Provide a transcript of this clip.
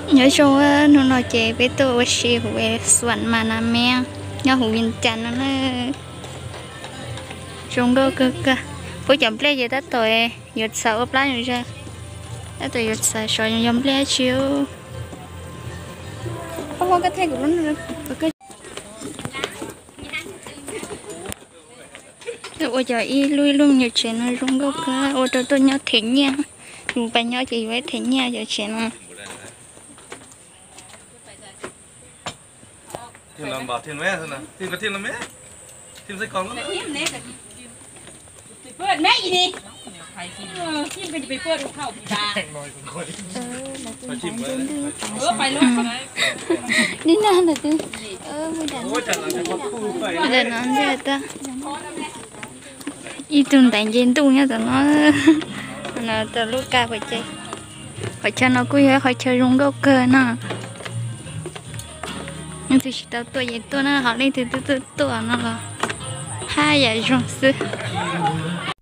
Nyob zoo, hnub no ces peb tuaj ua si hauv Xuam Mas Nas Miab nyob hauv Vias Cas no na. Zoo nkauj kawg kawg. Peb cov nplej ces tab tom yuav txhaws ua plab zog, tab tom yuav txhaws sov yog nplej dab tsi. Ua cov ib lub ib lub me nyuam tsev no zoo nkauj kawg, ua rau tuaj nyob them nyiaj. Yus pais nyob ces yus them nyiaj cov tsev no. Li no ntawm twg, ntawm no ntag. Ib tug ntaiv nce ntuj nyob tom no, tom lub kaj pem ces. Qhov chaw no kuj yog qhov chaw zoo nkauj kawg no. Leej twg tsis tau tuaj ces tuaj na, ho leej twg twb tuaj tuaj no los haj yam zoo xwb.